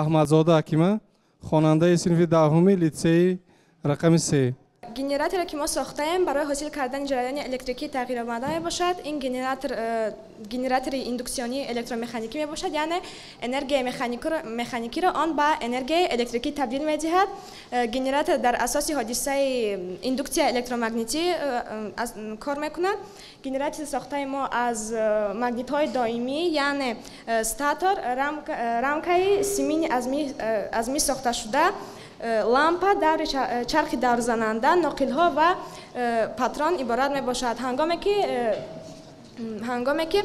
Аҳмадзода Ҳакима, хонандаи синфи 10-уми литсеи рақами 3. Генераторе ки мо сохтаем барои ҳосил кардани ҷараёни электрикӣ тағйирёбанда мебошад. Ин генератор генератори индуксионии электромеханикӣ мебошад, яъне энергияи механикиро он ба энергияи электрикӣ табдил медиҳад. Генератор дар асоси ҳодисаи индуксияи электромагнитӣ кор мекунад. Генератори сохтаи мо аз магнитҳои доимӣ, яъне статор, рамкаи симини аз мис сохташуда, лампа, даври чархи даврзананда, ноқилҳо ва патрон иборат мебошад. Ҳангоме ки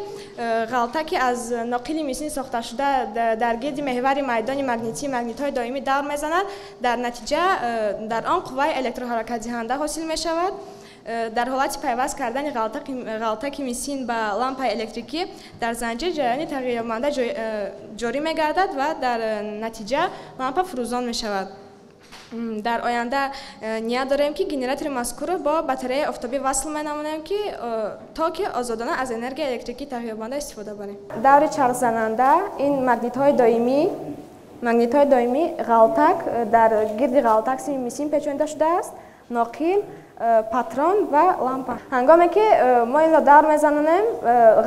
ғалтаки аз ноқили мисин сохташуда дар гирди меҳвари майдони магнитии магнитҳои доимӣ давр мезанад, дар натиҷа дар он қувваи электроҳаракатдиҳанда ҳосил мешавад. Дар ҳолати пайваст кардани ғалтаки мисин ба лампаи электрикӣ дар занҷир ҷараёни тағйирёбанда ҷорӣ мегардад ва дар натиҷа лампа фурӯзон мешавад. Дар оянда ният дорем, ки генератори мазкурро бо батареяи офтобӣ васл менамоем, ки то ки озодона аз энергияи электрикӣ тағйирёбанда истифода барем. Даври чархзананда ин магнитҳои доимӣ, ғалтак, дар гирди ғалтак сими мисин печонида шудааст, ноқил, патрон ва лампа. Ҳангоме ки мо инро давр мезанонем,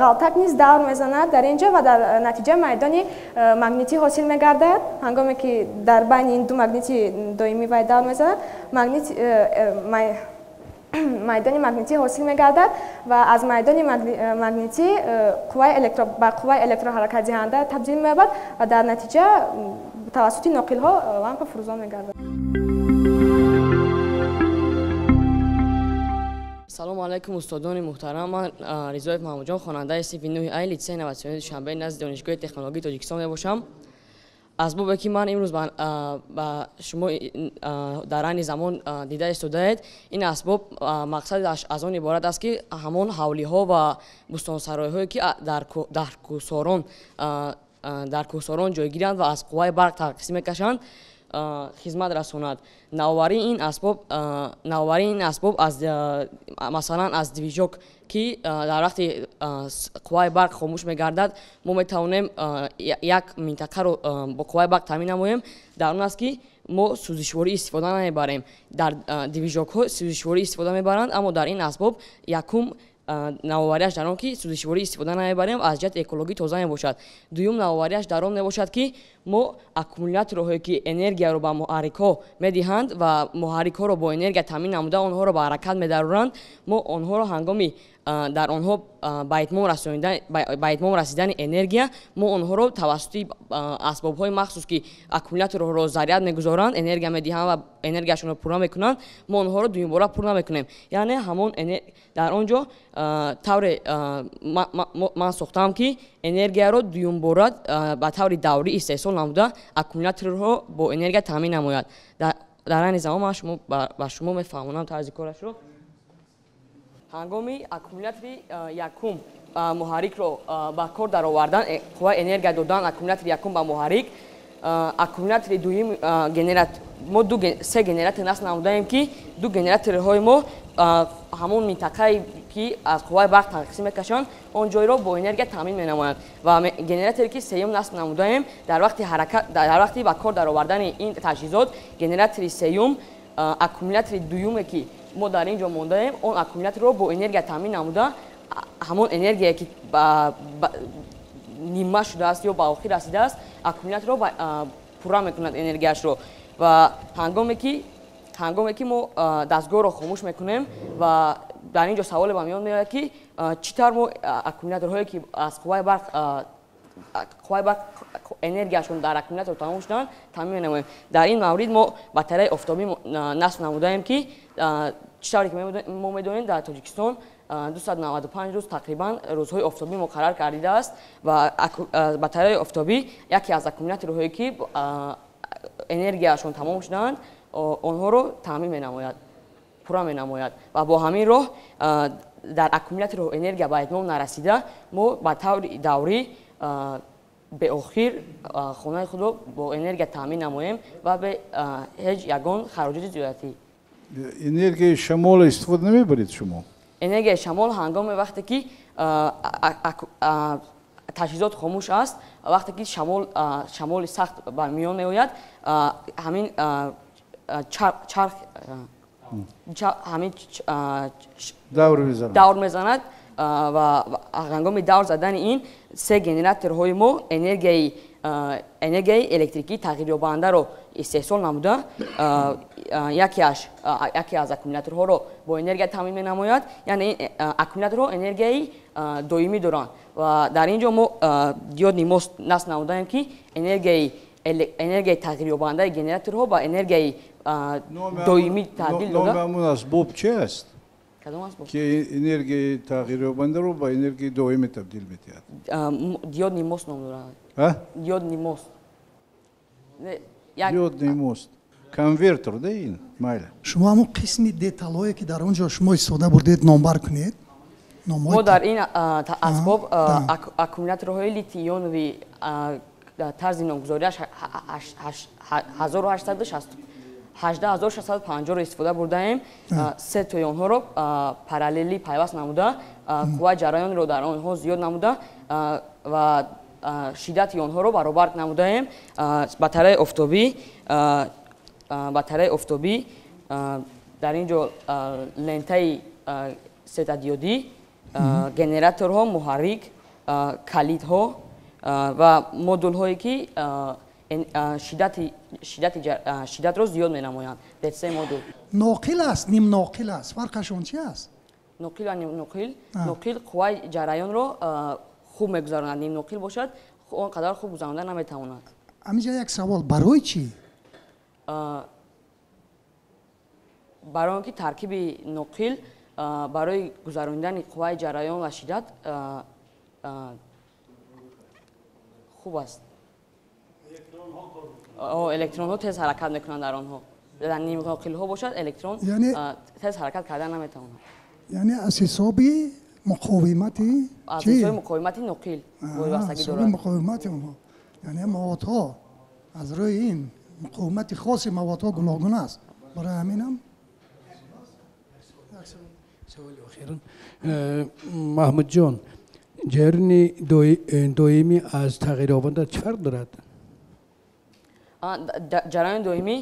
ғалтак низ давр мезанад дар ин ҷо ва дар натиҷа майдони магнитӣ ҳосил мегардад. Ҳангоме ки дар байни ин ду магнити доимӣ вай давр мезанад, майдони магнитӣ ҳосил мегардад ва аз майдони магнитӣ ба қувваи электроҳаракатдиҳанда табдил меёбад ва дар натиҷа тавассути ноқилҳо лампа фурӯзон мегардад. Салому алайкум, устодони муҳтарам. Ман Ризоев Маҳмудҷон, хонандаи синфи 9 ай литсеи инноватсионии Душанбе назди Донишгоҳи технологии Тоҷикистон мебошам. Асбобе ки ман имрӯз ба шумо дар айни замон дида истодаед, ин асбоб мақсадаш аз он иборат аст, ки ҳамон ҳавлиҳо ва бӯстонсаройҳое, ки дар кӯҳсорон ҷойгиранд ва аз қувваи барқ танқисӣ мекашанд, хизмат расонад. Навоварии ин асбоб аз, масалан, аз движок, ки дар вақти қувваи барқ хомӯш мегардад, мо метавонем як минтақаро бо қувваи барқ таъмин намоем, дар он аст, ки мо сӯзишворӣ истифода намебарем. Дар движокҳо сӯзишворӣ истифода мебаранд, аммо дар ин асбоб якум навовариаш дар он, ки сӯзишворӣ истифода намебарем, аз ҷиҳати экологӣ тоза мебошад. Дуюм навовариаш дар он мебошад, ки мо аккумуляторҳое, ки энергияро ба муҳаррикҳо медиҳанд ва муҳаррикҳоро бо энергия таъмин намуда, онҳоро ба ҳаракат медароранд, мо онҳоро ҳангоми дар онҳо ба итмом расидани энергия, мо онҳоро тавассути асбобҳои махсус, ки аккумуляторҳоро заряд мегузоранд, энергия медиҳанд ва энергияшонро пурра мекунанд, мо онҳоро дуюмбора пур намекунем. Яъне ҳамон дар он ҷо тавре ман сохтаам, ки энергияро дуюмбора ба таври даврӣ истеҳсол намуда, аккумуляторҳо бо энергия таъмин намояд. Дар айни замон ман ба шумо мефаҳмонам тарзи корашро. Ҳангоми аккумулятори якум муҳаррикро ба кор даровардан, қувваи энергия додан аккумулятори якум ба муҳаррик, аккумулятори дуюм мо се генератор насб намудаем, ки ду генераторҳои мо ҳамон минтақае, ки аз қувваи барқ танқисӣ мекашанд, он ҷойро бо энергия таъмин менамоянд ва генераторе, ки сеюм насб намудаем, дар вақти ҳаракат, дар вақти ба кор даровардани ин таҷҳизот, генератори сеюм аккумулятори дуюме, ки мо дар ин ҷо мондаем, он аккумуляторро бо энергия таъмин намуда, ҳамон энергияе, ки нима шудааст ё ба охир расидааст, аккумуляторро пурра мекунад энергияшро. Ва ҳангоме ки мо дастгоҳро хомӯш мекунем, ва дар ин ҷо саволе ба миён меояд, ки чӣ тавр мо аккумуляторҳое, ки аз қувваи барқ энергияшон дар аккумулятор тамом шуданд, таъмин менамоем. Дар ин маврид мо батареяи офтобӣ насб намудаем, ки чӣ тавре ки мо медонем, дар Тоҷикистон 295 рӯз тақрибан рӯзҳои офтобӣ муқаррар гардидааст ва батареяи офтобӣ яке аз аккумуляторҳое, ки энергияшон тамом шудаанд, онҳоро таъмин менамояд, пурра менамояд ва бо ҳамин роҳ дар аккумуляторҳо энергия ба итмом нарасида, мо ба таври даврӣ беохир хонаи худро бо энергия таъмин намоем ва бе ҳеҷ ягон хароҷоти зиёдатӣ. Энергияи шамола истифода намебаред шумо? Энергияи шамол ҳангоме вақте ки Таҷҳизот хомӯш аст. Вақте ки шамоли сахт ба миён меояд, ҳамин чарх ҳамин давр мезанад ва ҳангоми давр задани ин се генераторҳои мо энергияи электрикии тағйирёбандаро истеҳсол намуда, яке аз аккумуляторҳоро бо энергия таъмин менамояд. Яъне аккумуляторҳо энергияи доимӣ доранд ва дар ин ҷо мо диодни мост насб намудаем, ки энергияи тағйирёбандаи генераторҳо ба энергияи доимӣ табдил дода. Номи ҳамон асбоб чи аст? Кадом асбоб? Ки энергияи тағйирёбандаро ба энергияи доимӣ табдил медиҳад. Диодни мост ном дорад. Диодни мост. Диодни мост. Конвертер, да ин? Майли. Шумо ҳамон қисми деталҳое ки дар он ҷо шумо истифода бурдед номбар кунед. Мо дар ин асбоб аккумуляторҳои литий-ионови тарзи номгузориаш 18650-ро истифода бурдаем. Се тои онҳоро параллелӣ пайваст намуда, қувваи ҷараёнро дар онҳо зиёд намуда ва шиддати онҳоро баробар намудаем. Батареяи офтобӣ дар ин ҷо лентаи сетадиодӣ, генераторҳо, муҳаррик, калидҳо ва модулҳое ки шиддатро зиёд менамоянд. DC модул. Ноқил аст, нимноқил аст, фарқашон чи аст? Ноқил ва нимноқил. Ноқил қувваи ҷараёнро хуб мегузаронад, нимноқил бошад он қадар хуб гузаронда наметавонад. Ҳаминҷа як савол, барои чӣ? Барои он ки таркиби ноқил барои гузаронидани қувваи ҷараён ва шиддат хуб аст. Электронҳо тез ҳаракат мекунанд дар онҳо. Дар нимноқилҳо бошад электрон тез ҳаракат карда наметавонад. Яъне аз ҳисоби муқовимати аз ҳисоби муқовимати ноқил вобастагӣ дорад. Муқовимати онҳо, яъне маводҳо аз рӯи ин муқовимати хоси маводҳо гуногун аст. Барои ҳаминам саволи охирин. Маҳмудҷон, ҷараёни доимӣ аз тағйирёбанда чӣ фарқ дорад? Ҷараёни доимӣ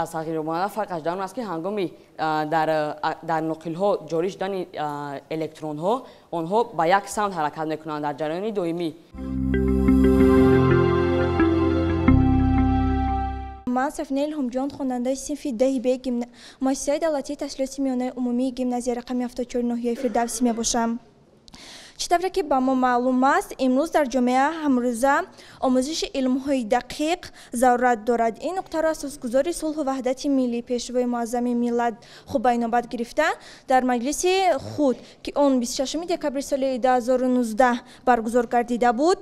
аз тағйирёбанда фарқаш дар он аст, ки ҳангоми дар ноқилҳо ҷорӣ шудани электронҳо, онҳо ба як самт ҳаракат мекунанд дар ҷараёни доимӣ. Ман Сафина Илҳомҷон, хонандаи синфи 10 Б муассисаи давлатии таҳсилоти миёнаи умумии гимназияи рақами 74 ноҳияи Фирдавсӣ мебошам. Чӣ тавре ки ба мо маълум аст, имрӯз дар ҷомеа ҳамрӯза омӯзиши илмҳои дақиқ зарурат дорад. Ин нуқтаро асосгузори сулҳу ваҳдати миллӣ, пешвои муаззами миллат хуб ба инобат гирифта, дар маҷлиси худ, ки он 26 декабри соли 2019 баргузор гардида буд,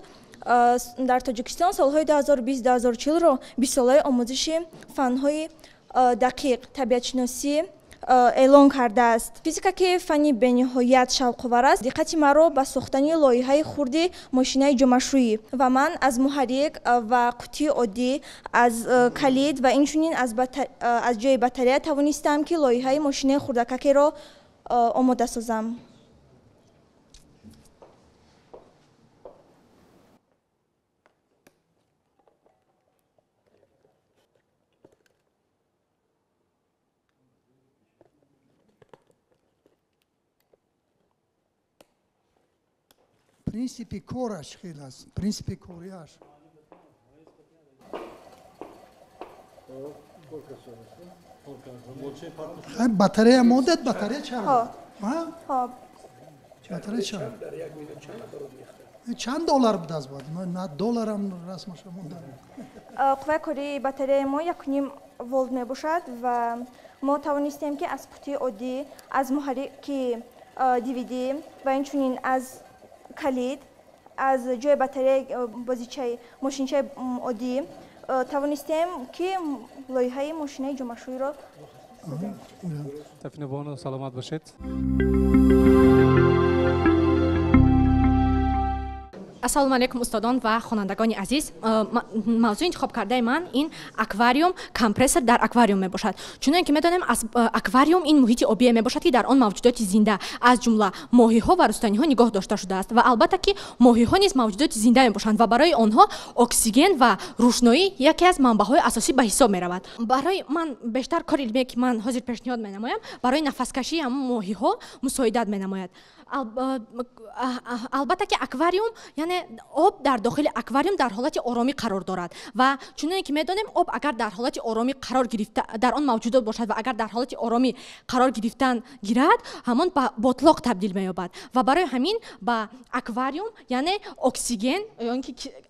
дар Тоҷикистон солҳои 2020-2040-ро бистсолаи омӯзиши фанҳои дақиқ, табиатшиносӣ эълон кардааст. Физика, ки фанни бениҳоят шавқовар аст, диққати маро ба сохтани лоиҳаи хурди мошинаи ҷомашӯӣ ва ман аз муҳаррик ва қутии оддӣ, аз калид ва инчунин аз ҷои батарея тавонистам, ки лоиҳаи мошинаи хурдакакеро омода созам. Принципи кораш хел аст, принципи кориаш. Батарея мондад, батарея чанд? Батарея чанд? Чанд доллар будааст бояд? На долларам расмаша монда. Қувваи кории батареяи мо 1.5 волт мебошад ва мо тавонистем, ки аз қутии оддӣ, аз муҳаррики DVD ва инчунин аз калид, аз ҷои батареяи бозичаи мошинчаи оддӣ тавонистем, ки лоиҳаи мошинаи ҷомашӯиро созем. Сафина бону, саломат бошед. Ассалому алайкум, устодон ва хонандагони азиз. Мавзӯи интихобкардаи ман ин аквариум, компрессор дар аквариум мебошад. Чунон ки медонем, аквариум ин муҳити обие мебошад, ки дар он мавҷудоти зинда, аз ҷумла моҳиҳо ва рустаниҳо нигоҳ дошта шудааст. Ва албатта ки моҳиҳо низ мавҷудоти зинда мебошанд ва барои онҳо оксиген ва рӯшноӣ яке аз манбаъҳои асосӣ ба ҳисоб меравад. Барои ман бештар кори илмие, ки ман ҳозир пешниҳод менамоям, барои нафаскашии ҳамон моҳиҳо мусоидат менамояд. Албатта ки аквариум, яъне об дар дохили аквариум дар ҳолати оромӣ қарор дорад ва чуноне ки медонем, об агар дар ҳолати оромӣ қарор гирифта, дар он мавҷудот бошад ва агар дар ҳолати оромӣ қарор гирифтан гирад, ҳамон ба ботлоқ табдил меёбад ва барои ҳамин ба аквариум, яъне оксиген, ё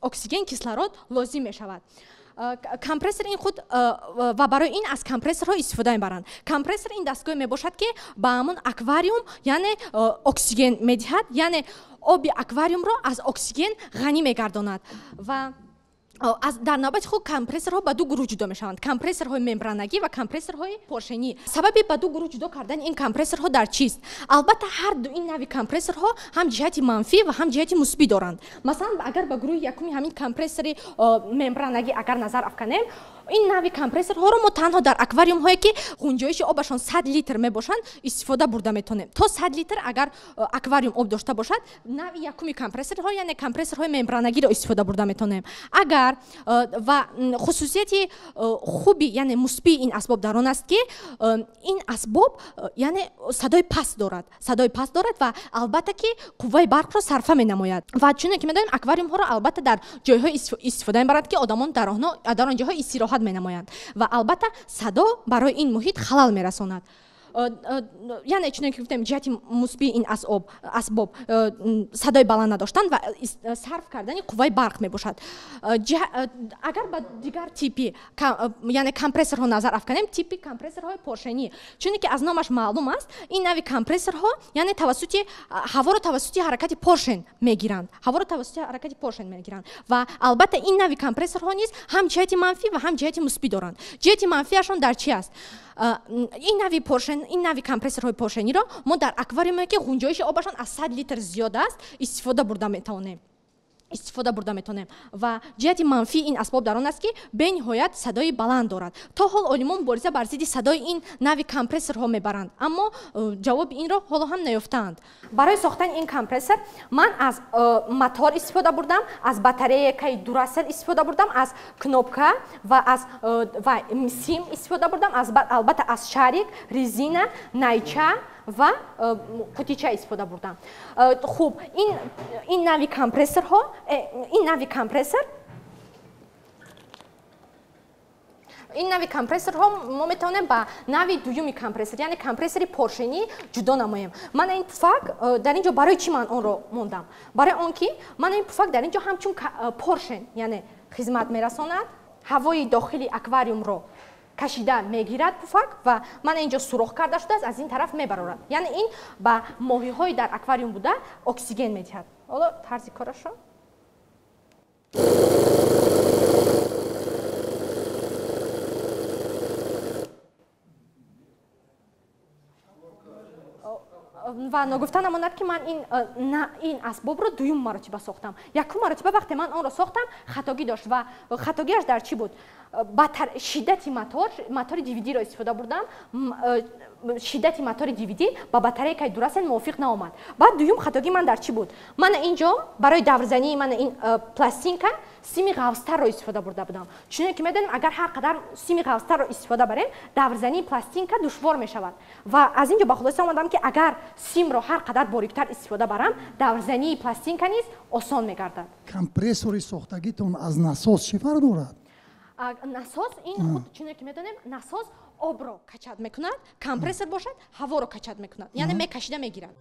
оксиген, кислород лозим мешавад. Компрессор ин худ ва барои ин аз компрессорҳо истифода мебаранд. Компрессор ин дастгоҳе мебошад, ки ба ҳамон аквариум, яъне оксиген медиҳад, яъне оби аквариумро аз оксиген ғанӣ мегардонад. Ва дар навбати худ компрессорҳо ба ду гурӯҳ ҷудо мешаванд: компрессорҳои мембранагӣ ва компрессорҳои поршенӣ. Сабаби ба ду гурӯҳ ҷудо кардани ин компрессорҳо дар чист? Албатта, ҳар ду ин нави компрессорҳо ҳам ҷиҳати манфӣ ва ҳам ҷиҳати мусбӣ доранд. Масалан, агар ба гурӯҳи якуми ҳамин компрессори мембранагӣ агар назар афканем, ин нави компрессорҳоро мо танҳо дар аквариумҳое, ки ғунҷоиши обашон 100 литр мебошанд, истифода бурда метавонем. То 100 литр агар аквариум об дошта бошад, нави якуми компрессорҳо, яъне компрессорҳои мембранагиро истифода бурда метавонем. Агар ва хусусияти хуби, яъне мусбии ин асбоб дар он аст, ки ин асбоб, яъне садои паст дорад, садои паст дорад ва албатта ки қувваи барқро сарфа менамояд. Ва чуне ки медонем, аквариумҳоро албатта дар ҷойҳо истифода мебаранд, ки одамон дар он ҷойҳо истироҳат менамоянд ва албатта садо барои ин муҳит халал мерасонад. Яъне чунон ки гуфтем, ҷиҳати мусбии ин асбоб садои баланд надоштан ва сарф кардани қувваи барқ мебошад. Агар ба дигар типи, яъне компрессорҳо назар афканем, типи компрессорҳои поршенӣ, чуне ки аз номаш маълум аст, ин нави компрессорҳо, яъне тавассути ҳаворо тавассути ҳаракати поршен мегиранд, ҳаворо тавассути ҳаракати поршен мегиранд. Ва албатта ин нави компрессорҳо низ ҳам ҷиҳати манфӣ ва ҳам ҷиҳати мусбӣ доранд. Ҷиҳати манфиашон дар чи аст? Ин нави поршен, ин нави компрессорҳои поршениро мо дар аквариуме, ки ғунҷоиши обашон аз 100 литр зиёд аст, истифода бурда метавонем, истифода бурда метавонем. Ва ҷиҳати манфии ин асбоб дар он аст, ки бениҳоят садои баланд дорад. То ҳол олимон мубориза бар зидди садои ин нави компрессорҳо мебаранд, аммо ҷавоби инро ҳоло ҳам наёфтаанд. Барои сохтани ин компрессор ман аз мотор истифода бурдам, аз батареякаи Дурасел истифода бурдам, аз кнопка ва аз сим истифода бурдам, албатта аз шарик, резина, найча ва қутича истифода бурдам. Хуб, ин нави компрессорҳо, ин нави компрессор, ин нави компрессорҳо мо метавонем ба нави дуюми компрессор, яъне компрессори поршенӣ ҷудо намоем. Ман ин пуфак дар ин ҷо барои чӣ ман онро мондам? Барои он ки ман ин пуфак дар ин ҷо ҳамчун поршен, яъне хизмат мерасонад, ҳавои дохили аквариумро кашида мегирад пуфак ва ман инҷо сурох карда шудааст, аз ин тараф мебарорад. Яъне ин ба моҳиҳои дар аквариум буда оксиген медиҳад. Ҳоло тарзи корашо. Ва ногуфта намонад, ки ман ин асбобро дуюм маротиба сохтам. Якум маротиба вақте ман онро сохтам, хатогӣ дошт ва хатогиаш дар чӣ буд? Ба шиддати мотор, мотори DVD-ро истифода бурдам, шиддати мотори DVD ба батарейкаи Дурасел мувофиқ наомад. Баъд дуюм хатогии ман дар чӣ буд? Ман инҷо барои даврзании ман ин пластинка сими ғафзтарро истифода бурда будам. Чунон ки медонем, агар ҳар қадар сими ғафзтарро истифода барем, даврзании пластинка душвор мешавад. Ва аз ин ҷо ба хулоса омадам, ки агар симро ҳар қадар бориктар истифода барам, даврзании пластинка низ осон мегардад. Компрессори сохтагитон аз насос чӣ фарқ дорад? Насос ин худ, чунон ки медонем, насос обро качад мекунад, компрессор бошад ҳаворо качад мекунад, яъне мекашида мегирад.